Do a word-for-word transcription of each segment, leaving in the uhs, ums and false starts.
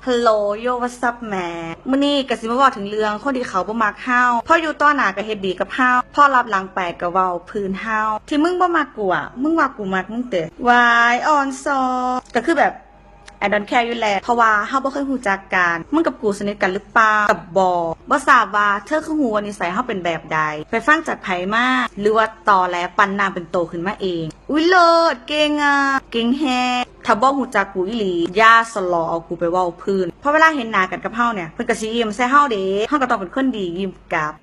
Hello yo, what's up man? มื้อนี้ก็สิมาเว้าถึงเรื่องคนที่เขาบ่มักเฮา พออยู่ต่อหน้าก็เฮ็ดดีกับเฮา พอลับหลังไปก็เว้าพื้นเฮา ที่มึงบ่มักกูอะ มึงว่ากูมักมึงเตะ วาย อ่อนซอ ก็คือแบบ I don't care อยู่แล้ว เพราะว่าเฮาบ่เคยรู้จักกัน มึงกับกูสนิทกันหรือเปล่า กับบ่ บ่ทราบว่าเธอคือฮู้ว่านิสัยเฮาเป็นแบบใด ไปฟังจากไผมา หรือว่าตอแหลปั้นน้ำเป็นโตขึ้นมาเอง อุ๊ย เลิศ เก่งอะ เก่งแฮง ถ้าบ่ฮู้จักกูอีหลี อย่าสะหลอเอากูไปเว้าพื้น เพราะเวลาเห็นหน้ากันกับเฮาเนี่ย เพิ่นก็สิยิ้มใส่เฮาเด้ เฮาก็ต้องเป็นคนดียิ้มกลับ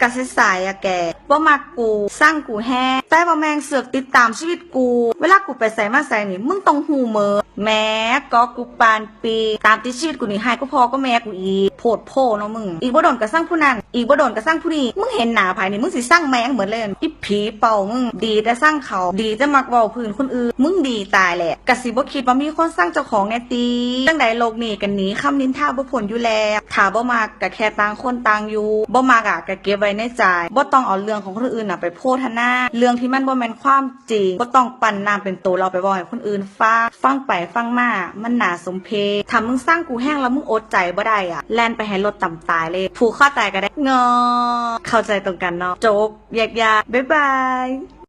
กะใสๆอะแก บ่มักกู ซังกูแฮง แต่ว่าแม่งเสือกติดตามชีวิตกู เวลากูไปไสมาไสนี่ มึงต้องฮู้เมิด แหม ก็กูปานปี ตามติดชีวิตกูนี่ หายกว่าพ่อก็แม่กูอีก โพดโพเนาะมึง อีกบ่โดนก็ซังผู้นั้น อีกบ่โดนก็ซังผู้นี้ มึงเห็นหน้าไผนี่ มึงสิซังแม่งเมิดเลย อีผีเป่ามึง ดีแต่ซังเขา ดีแต่มักเว้าพื้นคนอื่น มึงดีตายแหละ กะสิบ่คิดว่ามีคนซังเจ้าของแน่ติ จั่งใดโลกนี้ก็หนีคำนินทาบ่พ้นอยู่แล้ว ถ้าบ่มักก็แค่ต่างคนต่างอยู่ บ่มักอะก็เก็บไว้ในใจ บ่ต้องเอาเรื่องของคนอื่นน่ะไปโพธนา เรื่องที่มันบ่แม่นความจริง บ่ต้องปั้นน้ำเป็นโตแล้วเอาไปเว้าให้คนอื่นฟัง ฟังไปฟังมา มันน่าสมเพช ถ้ามึงซังกูแฮงแล้วมึงอดใจบ่ได้อะ แล่นไปให้รถตำตายเลย ผูกคอตายก็ได้ งอ เข้าใจตรงกันเนาะ จบ แยกย้าย บ๊ายบาย